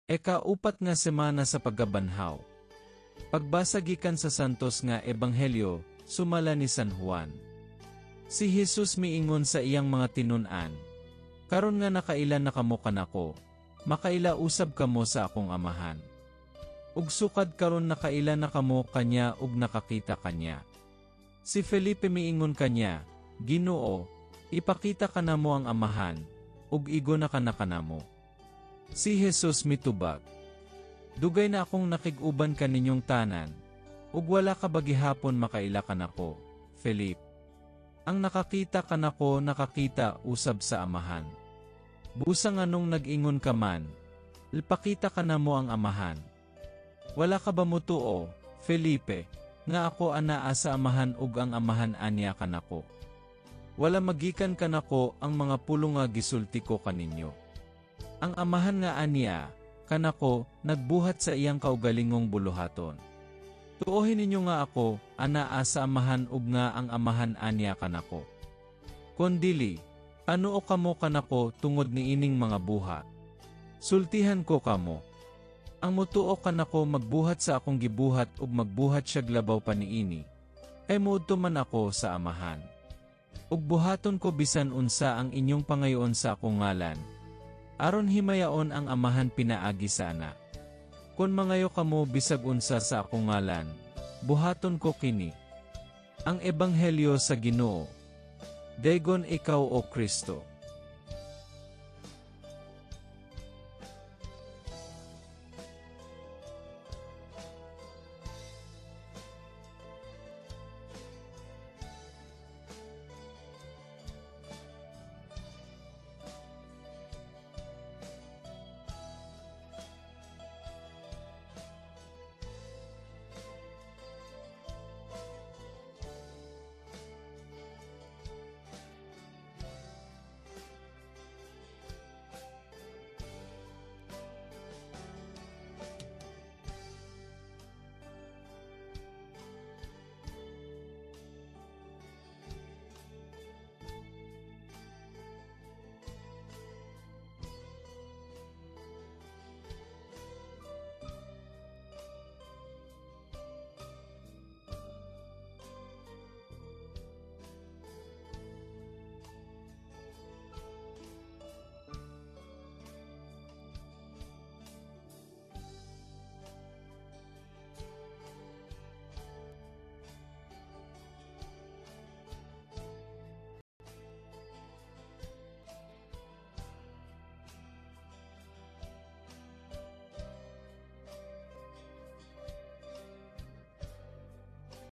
Eka-upat nga semana sa pagkabanhaw. Pagbasa gikan sa Santos nga Ebanghelyo, sumala ni San Juan. Si Jesus miingon sa iyang mga tinun-an, "Karon nga nakaila na kamo kanako, makaila usab kamo sa akong Amahan. Ug sukad karon nakaila na kamo kanya ug nakakita kanya." Si Felipe miingon kanya, "Ginoo, ipakita kanamo ang Amahan, ug igo na kana kanamo." Si Jesus mitubag, "Dugay na akong nakig-uban kaninyong tanan, ug wala ka ba gihapon makaila kanako, Felipe? Ang nakakita kanako nakakita usab sa Amahan. Busa nganong nag-ingon ka man, 'Ipakita kanamo ang Amahan'? Wala ka ba mutuo, Felipe, nga ako anaa sa Amahan ug ang Amahan ania kanako? Wala magikan kanako ang mga pulong nga gisulti ko kaninyo. Ang Amahan nga ania kanako nagbuhat sa iyang kaugalingong buluhaton. Tuohi ninyo nga ako anaa sa Amahan ug nga ang Amahan ania kanako. Kon dili, panuo kamo kanako tungod niining mga buhat. Sultihan ko kamo. Ang mutuo kanako magbuhat sa akong gibuhat ug magbuhat siyag labaw pa niini, kay moadto man ako sa Amahan. Ug buhaton ko bisan unsa ang inyong pangayoon sa akong ngalan, aron himayaon ang Amahan pinaagi sa Anak. Kon mangayo kamo bisag unsa sa akong ngalan, buhaton ko kini. Ang Ebanghelyo sa Ginoo. Daygon ikaw, O Kristo.